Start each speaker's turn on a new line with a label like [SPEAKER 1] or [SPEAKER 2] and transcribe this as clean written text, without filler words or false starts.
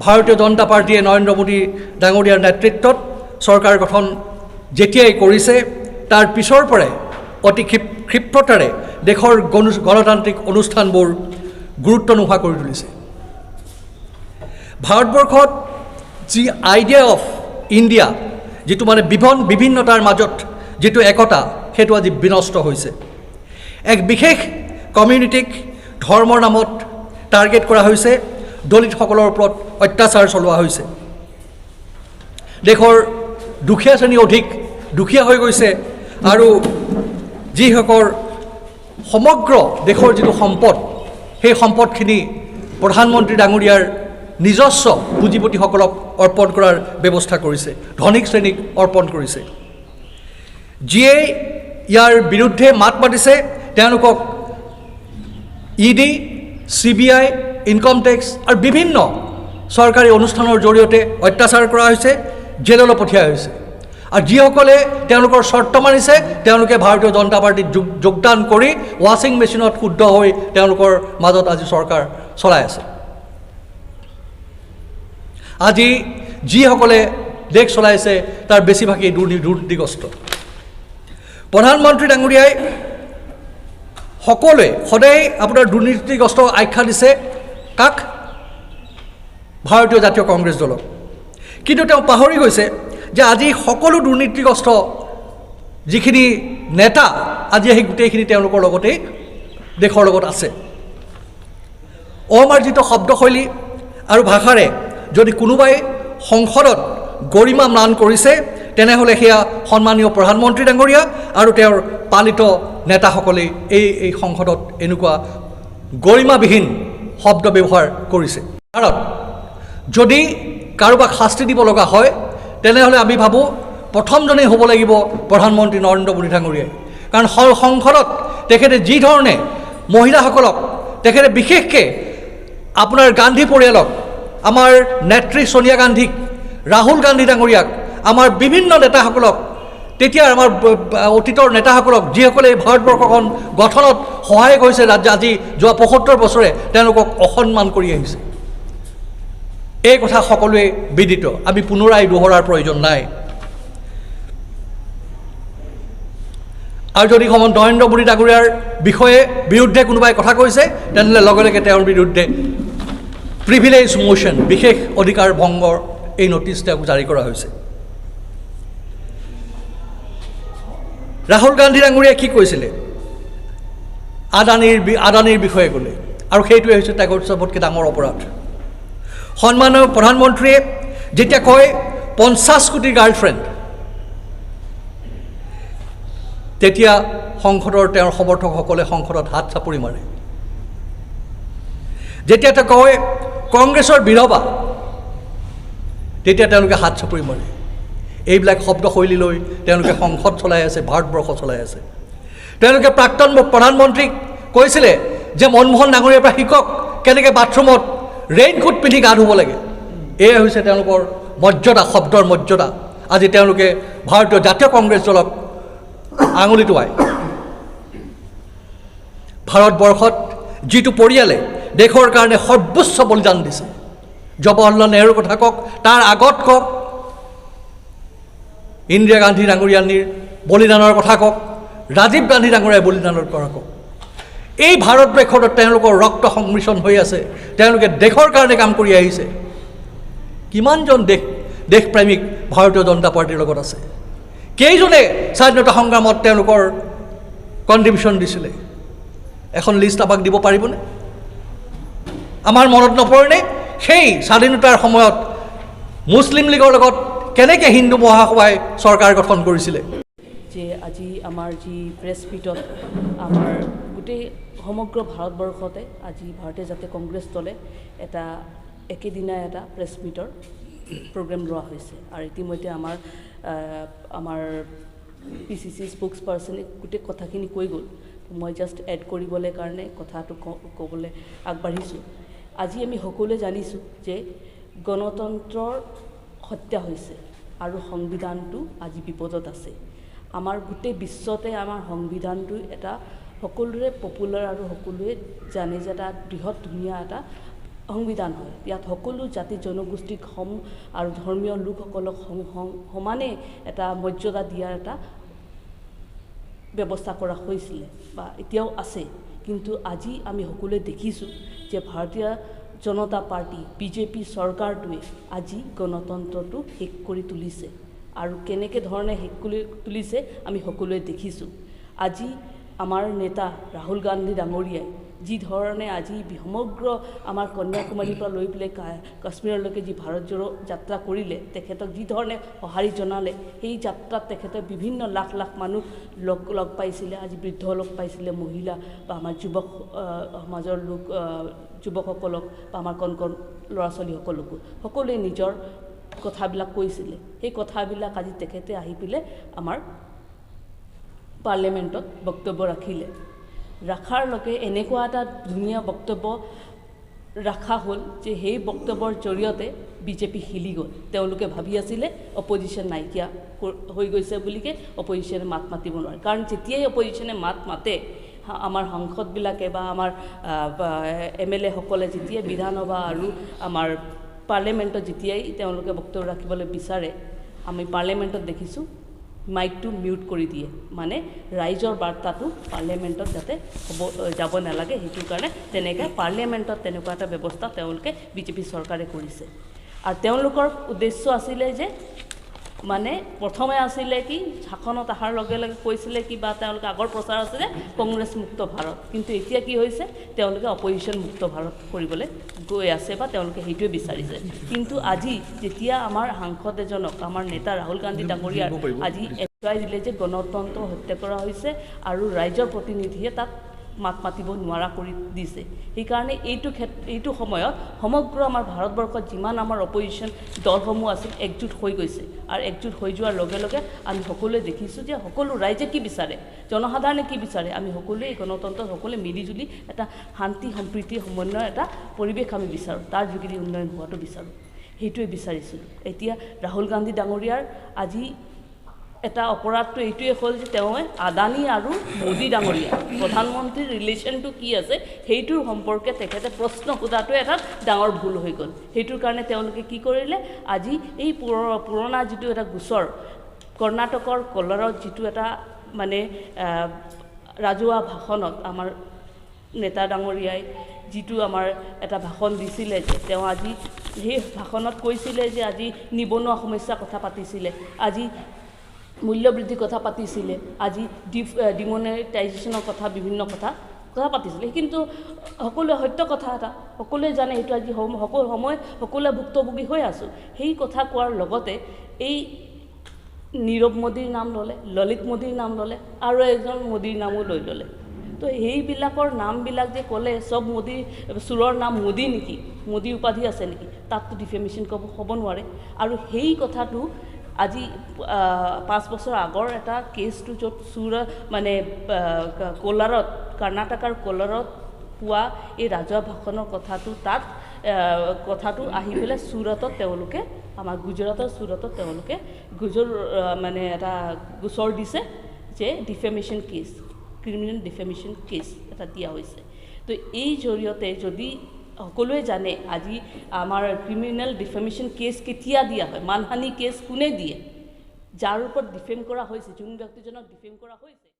[SPEAKER 1] ভাৰতীয় জনতা পাৰ্টীয়ে নৰেন্দ্ৰ মোদী ডাঙৰীয়াৰ নেতৃত্বত চৰকাৰ গঠন যেতিয়াই কৰিছে, তাৰ পিছৰ পৰাই অতি ক্ষিপ্ৰতাৰে দেশৰ গণতান্ত্ৰিক অনুষ্ঠানবোৰ গুৰুত্ব নোহোৱা কৰি তুলিছে। ভাৰতবৰ্ষত যি আইডিয়া অফ ইণ্ডিয়া, যিটো মানে বিভিন্নতাৰ মাজত যিটো একতা, সেইটো আজি বিনষ্ট হৈছে। এক বিশেষ কমিউনিটিক ধৰ্মৰ নামত টাৰ্গেট কৰা হৈছে, দলিতসকলৰ ওপৰত অত্যাচাৰ চলোৱা হৈছে, দেশৰ দুখীয়া শ্ৰেণী অধিক দুখীয়া হৈ গৈছে আৰু যিসকল সমগ্ৰ দেশৰ যিটো সম্পদ, সেই সম্পদখিনি প্ৰধানমন্ত্ৰী ডাঙৰীয়াৰ নিজস্ব পুঁজিপতিসকলক অৰ্পণ কৰাৰ ব্যৱস্থা কৰিছে, ধনিক শ্ৰেণীক অৰ্পণ কৰিছে। যিয়ে ইয়াৰ বিৰুদ্ধে মাত মাতিছে তেওঁলোকক ED, CBI, income tax আৰু বিভিন্ন চৰকাৰী অনুষ্ঠানৰ জৰিয়তে অত্যাচাৰ কৰা হৈছে, জেললৈ পঠিওৱা হৈছে। আৰু যিসকলে তেওঁলোকৰ চৰ্ত মানিছে তেওঁলোকে ভাৰতীয় জনতা পাৰ্টীত যোগদান কৰি ৱাশ্বিং মেচিনত শুদ্ধ হৈ তেওঁলোকৰ মাজত আজি চৰকাৰ চলাই আছে। আজি যিসকলে দেশ চলাইছে তাৰ বেছিভাগেই দুৰ্নীতিগ্ৰস্ত। প্ৰধানমন্ত্ৰী ডাঙৰীয়াই সকলোৱে সদায় আপোনাৰ দুৰ্নীতিগ্ৰস্ত আখ্যা দিছে কাক? ভাৰতীয় জাতীয় কংগ্ৰেছ দলক। কিন্তু তেওঁ পাহৰি গৈছে যে আজি সকলো দুৰ্নীতিগ্ৰস্ত যিখিনি নেতা আজি সেই গোটেইখিনি তেওঁলোকৰ লগতেই দেশৰ লগত আছে। অমাৰ্জিত শব্দশৈলী আৰু ভাষাৰে যদি কোনোবাই সংসদত গৰিমা ম্লান কৰিছে, তেনেহ'লে সেয়া সন্মানীয় প্ৰধানমন্ত্ৰী ডাঙৰীয়া আৰু তেওঁৰ পালিত নেতাসকলেই এই সংসদত এনেকুৱা গৰিমাবিহীন শব্দ ব্যৱহাৰ কৰিছে। কাৰণ যদি কাৰোবাক শাস্তি দিব লগা হয়, তেনেহ'লে আমি ভাবোঁ প্ৰথমজনেই হ'ব লাগিব প্ৰধানমন্ত্ৰী নৰেন্দ্ৰ মোদী ডাঙৰীয়াই। কাৰণ সংসদত তেখেতে যি ধৰণে মহিলাসকলক, তেখেতে বিশেষকৈ আপোনাৰ গান্ধী পৰিয়ালক, আমাৰ নেত্ৰী ছোনিয়া গান্ধীক, ৰাহুল গান্ধী ডাঙৰীয়াক, আমাৰ বিভিন্ন নেতাসকলক, তেতিয়া আমাৰ অতীতৰ নেতাসকলক, যিসকলে এই ভাৰতবৰ্ষখন গঠনত সহায়ক হৈছে আজি যোৱা 75 বছৰে, তেওঁলোকক অসন্মান কৰি আহিছে। এই কথা সকলোৱে বিদিত, আমি পুনৰাই দোহৰাৰ প্ৰয়োজন নাই। আৰু যদি সময়ত নৰেন্দ্ৰ মোদী ডাঙৰীয়াৰ বিষয়ে বিৰুদ্ধে কোনোবাই কথা কৈছে, তেনেহ'লে লগে লগে তেওঁৰ বিৰুদ্ধে প্ৰিভিলেজ মোশ্যন, বিশেষ অধিকাৰ ভংগৰ এই নটিচ তেওঁক জাৰি কৰা হৈছে। ৰাহুল গান্ধী ডাঙৰীয়াই কি কৈছিলে? আদানীৰ বিষয়ে ক'লে, আৰু সেইটোৱে হৈছে তেওঁৰ চবতকৈ ডাঙৰ অপৰাধ। সন্মানীয় প্ৰধানমন্ত্ৰীয়ে যেতিয়া কয় 50 কোটি গাৰ্লফ্ৰেণ্ড, তেতিয়া সংসদৰ তেওঁৰ সমৰ্থকসকলে সংসদত হাত চাপৰি মাৰে। যেতিয়া তেওঁ কয় কংগ্ৰেছৰ বিধৱা, তেতিয়া তেওঁলোকে হাত চাপৰি মাৰে। এইবিলাক শব্দশৈলী লৈ তেওঁলোকে সংসদ চলাই আছে, ভাৰতবৰ্ষ চলাই আছে। তেওঁলোকে প্ৰাক্তন প্ৰধানমন্ত্ৰীক কৈছিলে যে মনমোহন ডাঙৰীয়াৰ পৰা শিকক কেনেকৈ বাথৰুমত ৰেইনকোট পিন্ধি গা ধুব লাগে। এয়াই হৈছে তেওঁলোকৰ মৰ্যাদা, শব্দৰ মৰ্যাদা। আজি তেওঁলোকে ভাৰতীয় জাতীয় কংগ্ৰেছ দলক আঙুলি টোৱাই। ভাৰতবৰ্ষত যিটো পৰিয়ালে দেশৰ কাৰণে সৰ্বোচ্চ বলিদান দিছে, জৱাহৰলাল নেহৰুৰ কথা কওক, তাৰ আগত কওক ইন্দিৰা গান্ধী ডাঙৰীয়ানীৰ বলিদানৰ কথা কওক, ৰাজীৱ গান্ধী ডাঙৰীয়াৰ বলিদানৰ কথা কওক, এই ভাৰতবৰ্ষত তেওঁলোকৰ ৰক্ত সংমিশ্ৰণ হৈ আছে। তেওঁলোকে দেশৰ কাৰণে কাম কৰি আহিছে। কিমানজন দেশপ্ৰেমিক ভাৰতীয় জনতা পাৰ্টীৰ লগত আছে? কেইজনে স্বাধীনতা সংগ্ৰামত তেওঁলোকৰ কণ্ট্ৰিবিউশ্যন দিছিলে? এখন লিষ্ট আমাক দিব পাৰিবনে? আমাৰ মনত নপৰেনে সেই স্বাধীনতাৰ সময়ত মুছলিম লীগৰ লগত কেনেকৈ হিন্দু মহাসভাই চৰকাৰ গঠন কৰিছিলে?
[SPEAKER 2] যে আজি আমাৰ যি প্ৰেছ মিটত আমাৰ গোটেই সমগ্ৰ ভাৰতবৰ্ষতে আজি ভাৰতীয় জাতীয় কংগ্ৰেছ দলে এটা একেদিনাই এটা প্ৰেছ মিটৰ প্ৰগ্ৰেম লোৱা হৈছে। আৰু ইতিমধ্যে আমাৰ PCC spokes পাৰ্চনে গোটেই কথাখিনি কৈ গ'ল। মই জাষ্ট এড কৰিবলৈ কাৰণে কথাটো ক'বলৈ আগবাঢ়িছোঁ। আজি আমি সকলোৱে জানিছোঁ যে গণতন্ত্ৰৰ হত্যা হৈছে আৰু সংবিধানটো আজি বিপদত আছে। আমাৰ গোটেই বিশ্বতে আমাৰ সংবিধানটো এটা সকলোৰে পপুলাৰ আৰু সকলোৱে জানে যে এটা বৃহৎ ধুনীয়া এটা সংবিধান হয়। ইয়াত সকলো জাতি জনগোষ্ঠীক সম আৰু ধৰ্মীয় লোকসকলক সমানে এটা মৰ্যাদা দিয়াৰ এটা ব্যৱস্থা কৰা হৈছিলে বা এতিয়াও আছে। কিন্তু আজি আমি সকলোৱে দেখিছোঁ যে ভাৰতীয় জনতা পাৰ্টি বিজেপি চৰকাৰটোৱে আজি গণতন্ত্ৰটো শেষ কৰি তুলিছে আৰু কেনেকৈ ধৰণে শেষ কৰি তুলিছে আমি সকলোৱে দেখিছোঁ। আজি আমাৰ নেতা ৰাহুল গান্ধী ডাঙৰীয়াই যি ধৰণে আজি সমগ্ৰ আমাৰ কন্যাকুমাৰীৰ পৰা লৈ পেলাই কাশ্মীৰলৈকে যি ভাৰত জোড়ো যাত্ৰা কৰিলে, তেখেতক যি ধৰণে সঁহাৰি জনালে, সেই যাত্ৰাত তেখেতে বিভিন্ন লাখ লাখ মানুহ লগ পাইছিলে, আজি বৃদ্ধ লগ পাইছিলে, মহিলা বা আমাৰ যুৱক সমাজৰ লোক, যুৱকসকলক বা আমাৰ কণ কণ ল'ৰা ছোৱালীসকলকো সকলোৱে নিজৰ কথাবিলাক কৈছিলে। সেই কথাবিলাক আজি তেখেতে আহি পেলাই আমাৰ পাৰ্লিয়ামেণ্টত বক্তব্য ৰাখিলে। ৰাখাৰ লগে এনেকুৱা এটা ধুনীয়া বক্তব্য ৰখা হ'ল যে সেই বক্তব্যৰ জৰিয়তে বিজেপি হিলি গ'ল। তেওঁলোকে ভাবি আছিলে অপজিশ্যন নাইকিয়া হৈ গৈছে বুলিকে অপজিশ্যনে মাত মাতিব নোৱাৰে, কাৰণ যেতিয়াই অপজিশ্যনে মাত মাতে আমাৰ সাংসদবিলাকে বা আমাৰ এম এল এসকলে যেতিয়াই বিধানসভা আৰু আমাৰ পাৰ্লিয়ামেণ্টত যেতিয়াই তেওঁলোকে বক্তব্য ৰাখিবলৈ বিচাৰে, আমি পাৰ্লিয়ামেণ্টত দেখিছোঁ মাইকটো মিউট কৰি দিয়ে, মানে ৰাইজৰ বাৰ্তাটো পাৰ্লিয়ামেণ্টত যাতে হ'ব যাব নালাগে সেইটো কাৰণে তেনেকৈ পাৰ্লিয়ামেণ্টত তেনেকুৱা এটা ব্যৱস্থা তেওঁলোকে বিজেপি চৰকাৰে কৰিছে। আৰু তেওঁলোকৰ উদ্দেশ্য আছিলে যে মানে প্ৰথমে আছিলে কি শাসনত অহাৰ লগে লগে কৈছিলে কি বা তেওঁলোকে আগৰ প্ৰচাৰ আছিলে কংগ্ৰেছ মুক্ত ভাৰত, কিন্তু এতিয়া কি হৈছে তেওঁলোকে অপজিশ্যন মুক্ত ভাৰত কৰিবলৈ গৈ আছে বা তেওঁলোকে সেইটোৱে বিচাৰিছে। কিন্তু আজি যেতিয়া আমাৰ সাংসদ এজনক আমাৰ নেতা ৰাহুল গান্ধী ডাঙৰীয়াৰ আজি এচুৱাই দিলে যে গণতন্ত্ৰ হত্যা কৰা হৈছে আৰু ৰাইজৰ প্ৰতিনিধিয়ে তাত মাত মাতিব নোৱাৰা কৰি দিছে, সেইকাৰণে এইটো সময়ত সমগ্ৰ আমাৰ ভাৰতবৰ্ষত যিমান আমাৰ অপজিশ্যন দলসমূহ আছিল একজোট হৈ গৈছে। আৰু একজোট হৈ যোৱাৰ লগে লগে আমি সকলোৱে দেখিছোঁ যে সকলো ৰাইজে কি বিচাৰে, জনসাধাৰণে কি বিচাৰে, আমি সকলোৱে এই গণতন্ত্ৰত সকলোৱে মিলিজুলি এটা শান্তি সম্প্ৰীতি সমন্বয়ৰ এটা পৰিৱেশ আমি বিচাৰোঁ, তাৰ যোগেদি উন্নয়ন হোৱাটো বিচাৰোঁ, সেইটোৱে বিচাৰিছিলোঁ। এতিয়া ৰাহুল গান্ধী ডাঙৰীয়াৰ আজি এটা অপৰাধটো এইটোৱে হ'ল যে তেওঁ আদানী আৰু মোদী ডাঙৰীয়া প্ৰধানমন্ত্ৰীৰ ৰিলেশ্যনটো কি আছে সেইটোৰ সম্পৰ্কে তেখেতে প্ৰশ্ন সোধাটোৱে এটা ডাঙৰ ভুল হৈ গ'ল। সেইটোৰ কাৰণে তেওঁলোকে কি কৰিলে, আজি এই পুৰণা যিটো এটা গোচৰ কৰ্ণাটকৰ কলাৰত যিটো এটা মানে ৰাজহুৱা ভাষণত আমাৰ নেতা ডাঙৰীয়াই যিটো আমাৰ এটা ভাষণ দিছিলে যে তেওঁ আজি সেই ভাষণত কৈছিলে যে আজি নিবনুৱা সমস্যাৰ কথা পাতিছিলে, আজি মূল্যবৃদ্ধিৰ কথা পাতিছিলে, আজি ডিমনেটাইজেশ্যনৰ কথা বিভিন্ন কথা পাতিছিলে। কিন্তু সকলোৱে সত্য কথা এটা সকলোৱে জানে, সেইটো আজি সকলো সময় সকলোৱে ভুক্তভোগী হৈ আছোঁ। সেই কথা কোৱাৰ লগতে এই নীৰৱ মোদীৰ নাম ল'লে, ললিত মোদীৰ নাম ল'লে আৰু এজন মোদীৰ নামো লৈ ল'লে। তো সেইবিলাকৰ নামবিলাক যে ক'লে চব মোদী চোৰৰ নাম মোদী নেকি, মোদী উপাধি আছে নেকি, তাততো ডিফেমেশ্যন হ'ব নোৱাৰে। আৰু সেই কথাটো আজি 5 বছৰ আগৰ এটা কেছটো য'ত চোৰ মানে কোলাৰত কৰ্ণাটকাৰ কোলাৰত পোৱা এই ৰাজহুৱা ভাষণৰ কথাটো তাত কথাটো আহি পেলাই চুৰটত তেওঁলোকে আমাৰ গুজৰাটৰ চুৰটত তেওঁলোকে মানে এটা গোচৰ দিছে যে defamation case, criminal defamation case এটা দিয়া হৈছে। তো এই জৰিয়তে যদি সকলোৱে জানে আজি আমাৰ ক্ৰিমিনেল ডিফেমেশ্যন কেছ কেতিয়া দিয়া হয়, মানহানি কেছ কোনে দিয়ে, যাৰ ওপৰত ডিফেম কৰা হৈছে, যোন ব্যক্তিজনক ডিফেম কৰা হৈছে।